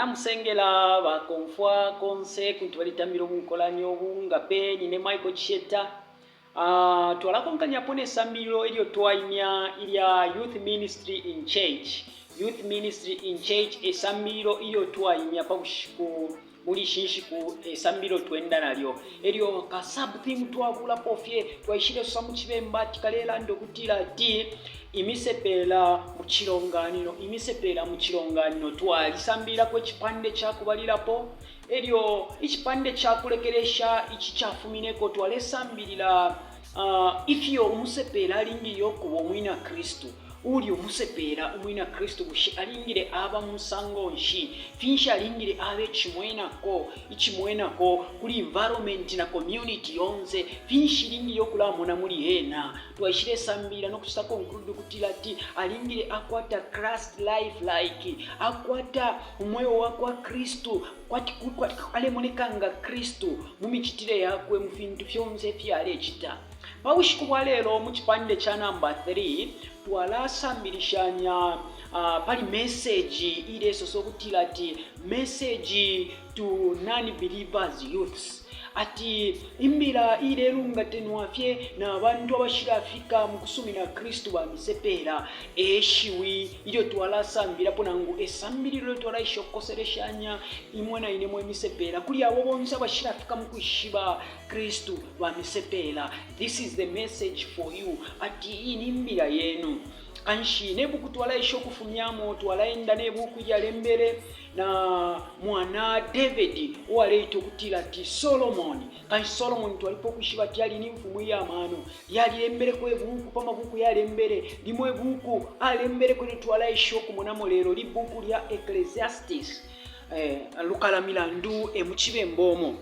Namusengela bakomfwa konse kuntu balitambila ubunkolanya ubu nga pe nine Michael Chisheta. Uh, twalakonkanyapo ne sambililo ilyo twaimya ilya Youth Ministry in Church. Youth Ministry in Church esambililo ilyo twaimya pa bushiku muli ishi nshiku esambililo twenda nalyo. Elyo ka sub theme twabulapo fye twaishile sosa mu Cibemba ati kalelanda ukutila ati imisepela mu cilonganino, imisepela mu cilonganino. Twalisambililako icipande ca kubalilapo elyo icipande ca kulekelesha ici cafumineko twalesambilila uh, ifyo umusepela alingile ukuba umwina Kristu. Uuli umusepela Umwina Kristu bushe alingile aba musango nshi? Finshi alingile abe icimwenako, icimwenako kuli environment na community yonse? Finshi ilingile ukulamona muli ena? Twaishilesambilila no kucita conclude ukutila ati alingile akwata Christ life like, akwata umweo wa kwa Kristu, kwati, kwati alemoneka nga Kristu mu micitile yakwe mu fintu fyonse ifyo alecita. Pa bushiku bwa lelo mu cipande ca namba 3 twalasambilishanya uh, pali message ilesosa ukutila ati message to non-believers youths ati imbila ilelungatenwa fye na bantu abashilafika mu kusumina Kristu ba misepela e shiwi ilyo twalasambilapo nangu esambililo ilyo twalaisha ukukoseleshanya imwe na ine mwe misepela kuli abo bonse abashilafika mu kwishiba Kristu bamisepela. This is the message for you. Ati iyi ni mbila yenu. Kanshi ne buku twalaesha ukufumyamo, twalaenda ne buku ilyalembele na mwana David uwaleita ukutila ati Solomon. Kanshi Solomon twalipo ukwishiba ati ali ni mfumu iya mano. Yalilembeleko ibuku pa mabuku yalembele, limo ibuku alembeleko ilyo twalaesha ukumonamo lelo libuku lya Ecclesiastes. Eh, Lukala Milandu e mu Cibemba omo.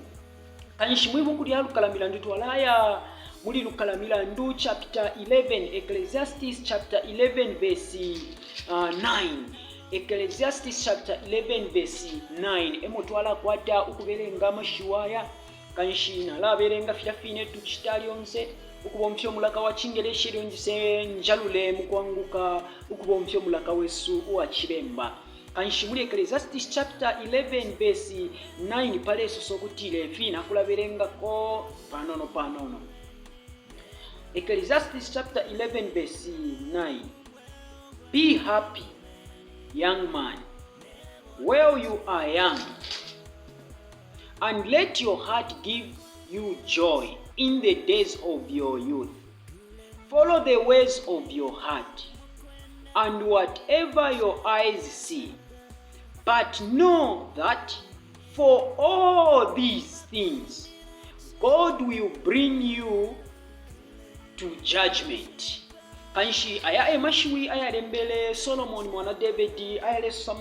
Kanshi mwi buku lya Lukala Milandu twalaya muli Lukala Milandu chapter 11, Ecclesiastes chapter 11 verse uh, 9. Ecclesiastes chapter 11 verse 9 emo twalakwata ukubelenga amashiwi aya. Kanshi nalabelenga filya fine tucita lyonse ukubomfya umulaka wa Cingeleshi elyo njise njalule mu kwanguka ukubomfya umulaka wesu uwa Cibemba. Kanshi muli Ecclesiastes chapter 11 verse 9 palesosa ukutila ifi nakulabelengako panono panono. Ecclesiastes chapter 11 verse 9. Be happy, young man, while you are young, and let your heart give you joy in the days of your youth. Follow the ways of your heart and whatever your eyes see. But know that for all these things, God will bring you to judgment. Kanshi aya e mashiwi ayalembele Solomoni mwana Davidi ayalesosa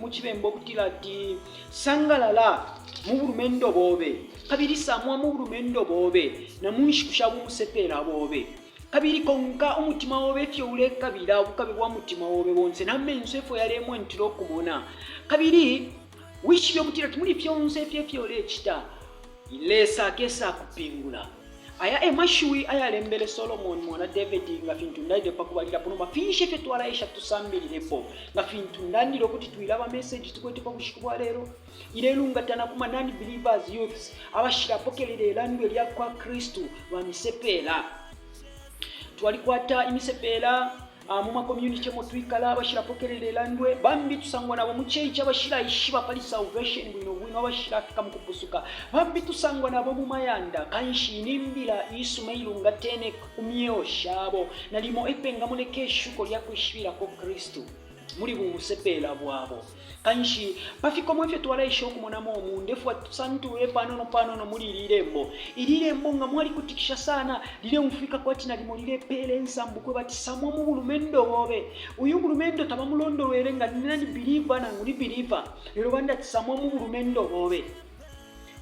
mu Cibemba ukutila ati, Sangalala mu bulumendo bobe, kabili samwa mu bulumendo bobe na mu nshiku sha bumusepela bobe, kabili konka umutima obe ifyo ulekabila, ubukabe bwa mutima obe bonse, na menso ifyo yalemwentula ukumona, kabili wishibe ukutila ati muli fyonse ifyo ifyo ulecita, Lesa akesa kupingula. Aya e mashiwi ayalembele Solomone mwana Davidi nga fintu ndandile pa kubalilapo. Nomba finshi ifyo twalaesha tusambililepo? Nga fintu ndandile ukuti twilaba message tukwete pa bushiku bwa lelo ilelungatana ku ma non-believers youths abashilapokelela ilandwe lya kwa Kristu ba misepela. Twalikwata imisepela Ah, mu makomyuniti emo twikala abashilapokelela ilandwe, bambi tusangwa nabo mu church abashilaishiba pali salvation bwino bwino, abashilafika mu kupusuka, bambi tusangwa nabo mu mayanda. Kanshi ni mbila iisuma ilungatene ku myeo shabo, nalimo epengamoneka ishuko lya kwishibilako Kristu muli bumusepela bwabo. Kanshi, pa fikomo ifyo twalaesha ukumonamo umu, ndefwa tusantulule panono panono muli ili lembo. Ili lembo nga mwalikutikisha sana, lileumfwika kwati nalimo lilepeela insambu ukweba ati, Samwa mu bulumendo bobe. Uyu mulumendo tabamulondolwele nga ni non believer nangu ni believer, lelo banda ati samwa mu bulumendo bobe,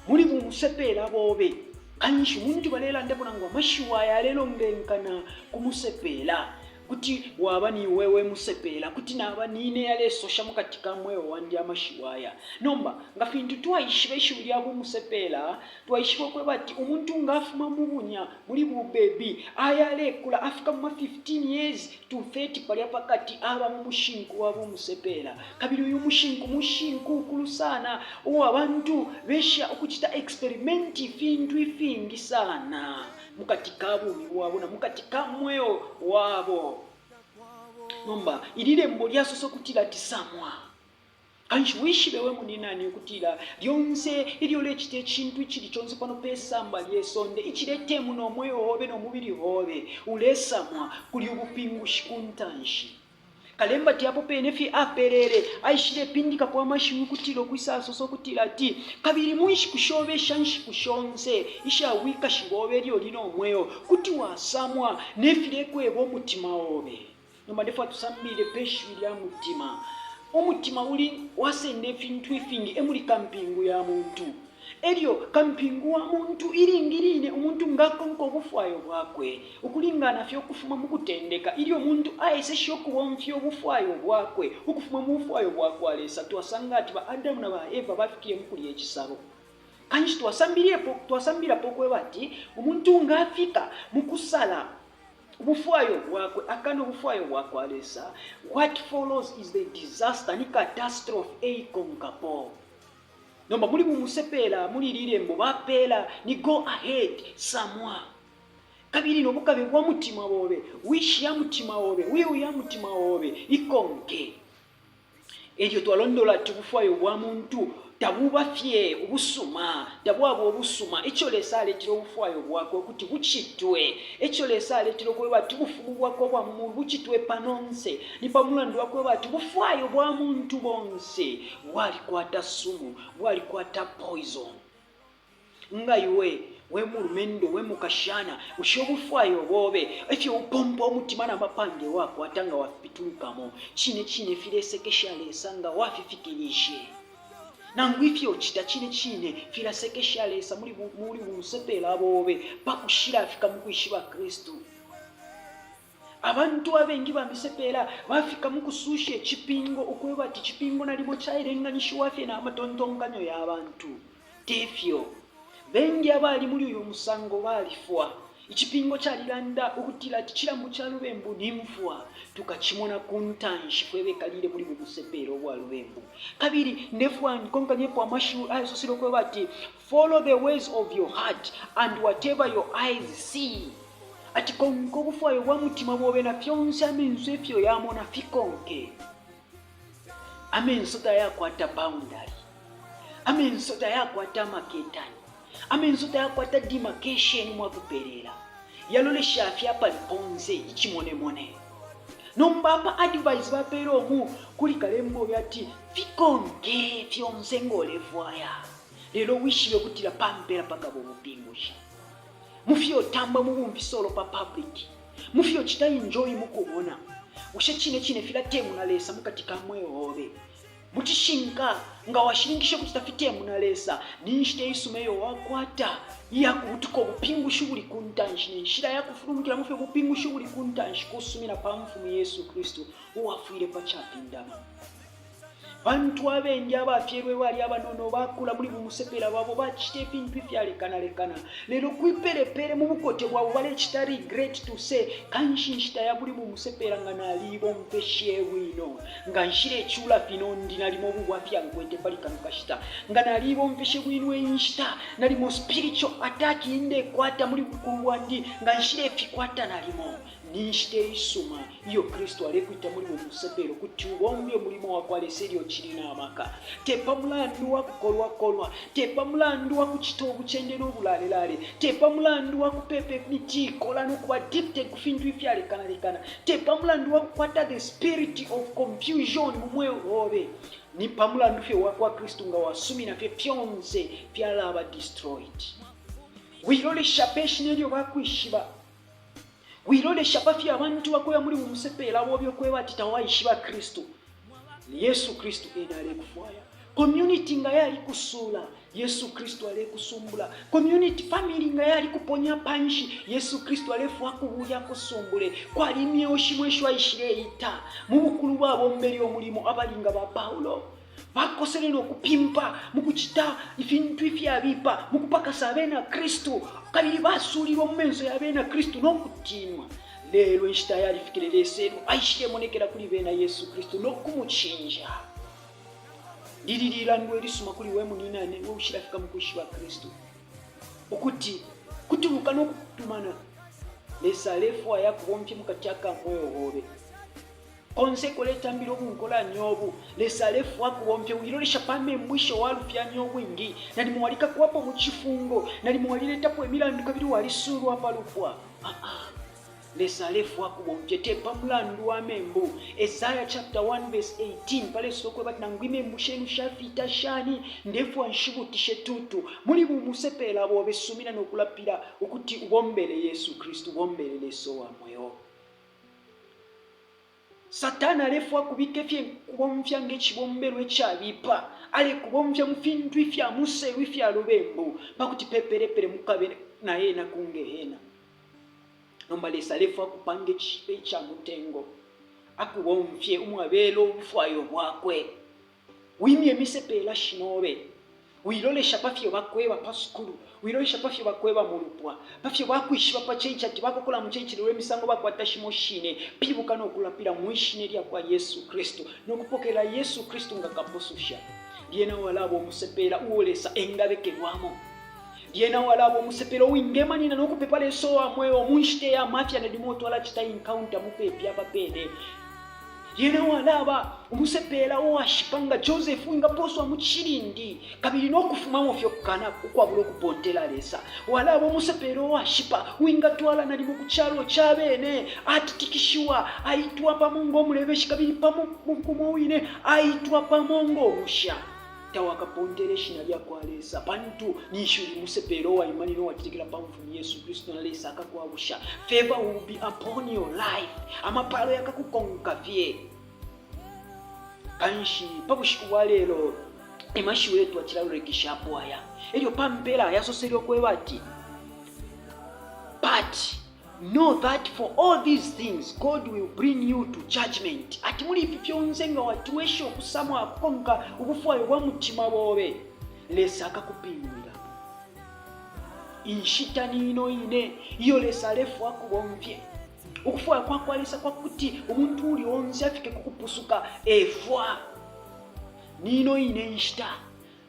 muli bumusepela bobe. Kanshi umuntu balelandapo nangu amashiwi aya yalelongenkana ku musepela. Kuti waba ni iwe we musepela, kuti naba nine yalesosha mukati ka mweo wandi amashiwi aya. Nomba, nga fintu twaishiba ishiwi lya bumusepela, twaishiba ukweba ati umuntu nga afuma mu bunya, muli bu baby, aya alekula, afika mu ma 15 years to 30 palya pakati, aba mu mushinku wa bumusepela. Kabili uyu mushinku, mushinku ukulu sana uo abantu besha ukucita experiment ifintu ifingi sana. mukati ka bumi bwabo na mukati ka mweo wabo. Nomba ili lembo lyasosa ukutila ati samwa. Kanshi wishibe we muninani ukutila lyonse ilyo ulecita icintu icili conse pano pe samba lye sonde iciletemuna umweo obe no mubili obe, ulesamwa, kuli ubupingushi ku ntanshi. Kalemba te apo pene fye apelele, aishilepindikapo amashiwi ukutila ukwisasosa ukutila ati, Kabili mu nshiku shobe isha nshiku shonse isha bwikashi bobe ilyo uli no mweo, kuti wasamwa ne filekweba umutima obe. Nomba ndefwaya tusambilile pe shiwi lya mutima. Umutima uli wasenda ifintu ifingi, e muli kampingu ya muntu. Elyo kampingu wa muntu, ilingi line umuntu nga akonka ubufwayo bwakwe, ukulingana fye ukufuma mu kutendeka, ilyo umuntu aeseshe ukubomfya ubufwayo bwakwe ukufuma mu bufwayo bwakwa Lesa, twasanga ati ba Adamu na ba Eva bafikile mu kulya icisabo. Kanshi twasambililepo, twasambilapo ukweba ati umuntu nga afika mu kusala ubufwayo bwakwe, akana ubufwayo bwakwa Lesa, what follows is the disaster, ni catastrophe eikonkapo. Nomba muli bumusepela muli ili lembo bapela ni go ahead samwa kabili no bukabe bwa mutima obe, wish ya mutima obe, will ya mutima obe ikonke. Elyo twalondola ati ubufwayo bwa muntu tabuba fye ubusuma, tabwaba ubusuma. Ico Lesa aletele ubufwayo bwakwe ukuti bucitwe, eco Lesa aletele ukweba ati ubufumu bwakwe ubwa mu mulu bucitwe pano nse, ni pa mulandu wa kweba ati ubufwayo bwa muntu bonse bwalikwata sumu, bwalikwata poison. Nga iwe, we mulumendo, we mukashana, bushe ubufwayo bobe, ifyo upompa umutima na mapange wakwata nga wafipitulukamo, cine cine filesekesha Lesa nga wafifikilishe? Nangu ifyo ucita cine cine filasekesha Lesa muli muli bumusepela bobe pa kushilafika mu kwishiba Kristu? Abantu abengi ba misepela bafika mu kususha icipingo, ukweba ati icipingo nalimo caelenganishiwa fye na matontonkanyo ya bantu. Te fyo. Bengi abali muli uyu musango balifwa. Icipingo calilanda ukutila ati cilambu ca lubembu ni mfwa. Tukacimona ku ntanshi fwe bekalile muli bumusepela ubwa lubembu. Kabili ndefwaya nkonkanyepo amashiwi ayasosele ukweba ati, Follow the ways of your heart and whatever your eyes see. Ati konka ubufwayo bwa mutima bobe na fyonse amenso ifyo yamona fikonke. Amenso tayakwata boundary. Amenso tayakwata amaketani. Amenso tayakwata demarcation umwakupelela. Yalolesha fye apali ponse icimonemone. Nomba apa advice bapela umu kuli kalemba uyu ati fikonke fyonse nga ulefwaya. Lelo wishibe ukutila pa mpela pakaba ubupingushi. Mu fyo utamba mu bumfisolo pa public, mu fyo ucita enjoy mu kumona, bushe cine cine filatemuna Lesa mu kati ka mweo obe? Mu cishinka, nga washininkisha ukuti tafitemuna Lesa, ni nshita isuma iyo wakwata iya kubutuka ubupingushi ubuli ku ntanshi, ne nshila ya kufulumukilamo fye ubupingushi ubuli ku ntanshi kusumina pa Mfumu Yesu Kristu uwafwile pa capindama. Bantu abengi abafyelwe bali abanono bakula muli bumusepela bwabo bacita ifintu ifyalekanalekana, lelo kwi pele pele mu bukote bwabo balecita regret to say, kanshi inshita ya muli bumusepela nga naliibomfeshe bwino, nga nshilecula fino ndi nalimo ubu bwafya nkwete pali kano kashita, nga naliibomfeshe bwino iyi nshita, nalimo spiritual attack iyi ndekwata muli bukulu bwandi nga nshilefikwata nalimo. Ni nshita iisuma iyo Kristu alekwita muli bumusepela ukuti ubombe umulimo wa kwa Lesa ilyo ucili na maka. Te pa mulandu wa kukolwakolwa, te pa mulandu wa kucita ubucende no bulalelale, te pa mulandu wa kupepa imiti ikola no kuba addicted ku fintu ifyalekanalekana, te pa mulandu wa kukwata the spirit of confusion mu mweo obe. Ni pa mulandu fye wa kwa Kristu nga wasumina fye fyonse fyalaba destroyed. Wilolesha pe shina ilyo bakwishiba. Wilolesha pa fyo abantu bakweba muli bumusepela bobe ukweba ati tawaishiba Kristu. Ni Yesu Kristu ena alekufwaya. Community nga yalikusuula, Yesu Kristu alekusumbula. Community, family nga yalikuponya panshi, Yesu Kristu alefwaya akubule akusumbule. Kwali imyeo shimo isho aishileita mu bukulu bwabombele umulimo abali nga ba Paulo. Bakosele no kupimpa mu kucita ifintu ifyabipa, mu kupakasa abena Kristu, kabili basuulilwe mu menso ya bena Kristu no kutiinwa. Lelo inshita yalifikile Lesa elyo aishilemonekela kuli bena Yesu Kristu no kumucinja. Lili lilandwe ilisuma kuli we muninane we ushilafika mu kwishiba Kristu, ukuti kutuluka no kutumana Lesa alefwaya akubomfye mukati aka mweo obe. Konse uko uletambila ubunkolanya ubu, Lesa alefwaya akubomfye. Wilolesha pa membu isho walufyanya ubwingi. Nalimo walikakwapo mu cifungo, nalimo waliletapo imilandu kabili walisuulwa pa lupwa. Aa, Lesa alefwaya akubomfye te pa mulandu wa membu. Esaya chapter 1 verse 18 palesosa ukwebati nangu imembu shenu shafita shani, ndefwaya nshibutishe tutu. Muli bumusepela bobe sumina no kulapila ukuti ubombele Yesu Kristu, ubombele Lesa uwa mweo. Satana alefwaya kubika ifye kubomfya nge cibombelo icabipa. Alekubomfya mu fintu ifya muselu ifya lubembu pakuti pepelepele mukabe na ena ku ngehena. Nomba Lesa alefwaya kupanga icipe ica mutengo, akubomfye umwabela ubufwayo bwakwe. Wimye imisepela shinobe. Wilolesha pa fyo bakweba pa sukulu, wilolesha pa fyo bakweba mu lupwa, pa fyo bakwishiba pa church ati bakokola mu church lelo imisango bakwata shimo shine. Pilibuka no kulapila mwi shina ilya kwa Yesu Kristu no kupokelela Yesu Kristu nga Kapususha. Lyena walaba umusepela uo Lesa engabekelwamo. Lyena walaba umusepela uwingemanina no kupepa Lesa uwa mweo mu nshita iya mafya nalimo twalacita encounter mupepi apa pene. Lyena walaba umusepela uwashipa nga Joseph uwingapooswa mu cilindi kabili no kufumamo fye ukukana ukwabula ukupontela Lesa. Walaba umusepela uwashipa uwingatwala nalimo ku calo ca bene, atitikishiwa, aitwa pamo ngo mulebeshi kabili pa muku umo wine aitwa pamo ngo musha. Tawakapontele ishina lya kwa Lesa pantu ninshi uli musepela uwaimanina uwacetekela pa Mfumu Yesu Kristu na Lesa akakwabusha. Favor will be upon your life. Amapalo yakakukonka fye. Kanshi pa bushiku bwa lelo emashiwi eyo twacilalolekeshapo aya. Elyo pa mpela yasosele ukweba ati but Know that for all these things God will bring you to judgment. Ati muli ifi fyonse nga watiwesha ukusamwa kukonka ubufwayo bwa mutima bobe, Lesa akakupingwila. Inshita ni ino ine iyo Lesa alefwaya kubomfye. Ukufwaya kwa kwa Lesa kwa kuti umuntu uuli onse afike ku kupusuka efwa. Ni ino ine nshita.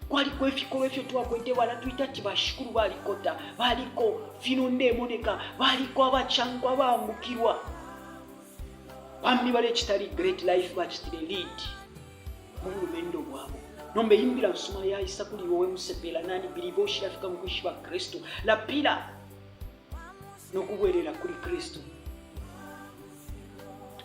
Kwaliko ifikolwe ifyo twakwete, balatwita ati bashikulu balikota, baliko fino ndemoneka, baliko abacankwa abaambukilwa. Bambi balecita regret life bacitile lead mu bulumendo bwabo. Nomba iyi mbila nsuma yaisa kuli iwe we musepela nani believer ushilafika mu kwishiba Kristu. Lapila no kubwelela kuli Kristu.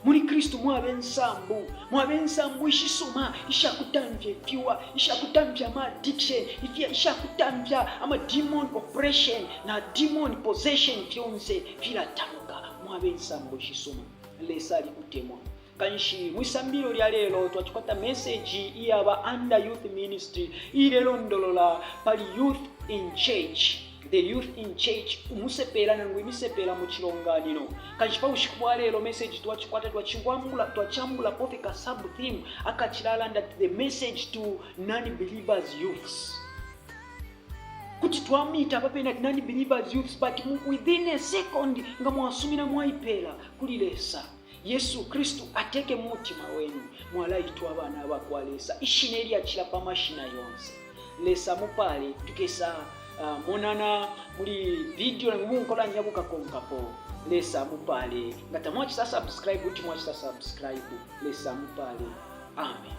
Muli Kristu mwaba insambu, mwaba insambu ishisuma isha kutamfya ifiwa, isha kutamfya ama addiction, isha kutamfya ama demon oppression na demon possession, fyonse filataluka. Mwaba insambu ishisuma. Lesa alikutemwa. Kanshi mwi sambililo lya lelo twacikwata message iyaba under youth ministry iilelondolola pali youth in church. The Youth in Church, umusepela nangu imisepela mu cilonganino. Kanshi pa bushiku bwa lelo message twacikwata twaciwambula twacambulapo fye ka sub theme akacilalanda ati the message to non-believers youths. Kuti twamita apa pene ati non-believers youths but within a second nga mwasumina mwaipela kuli Lesa. Yesu Kristu ateke mu mutima wenu, mwalaitwa abana abakwa Lesa, ishina ilyacila pa mashina yonse. Lesa amupale, tukesa uh, monana muli video nangu munkolanya bukakonkapo. Lesa amupale. Nga tamwacita subscribe, kuti mwacita subscribe. Lesa amupale. Amen.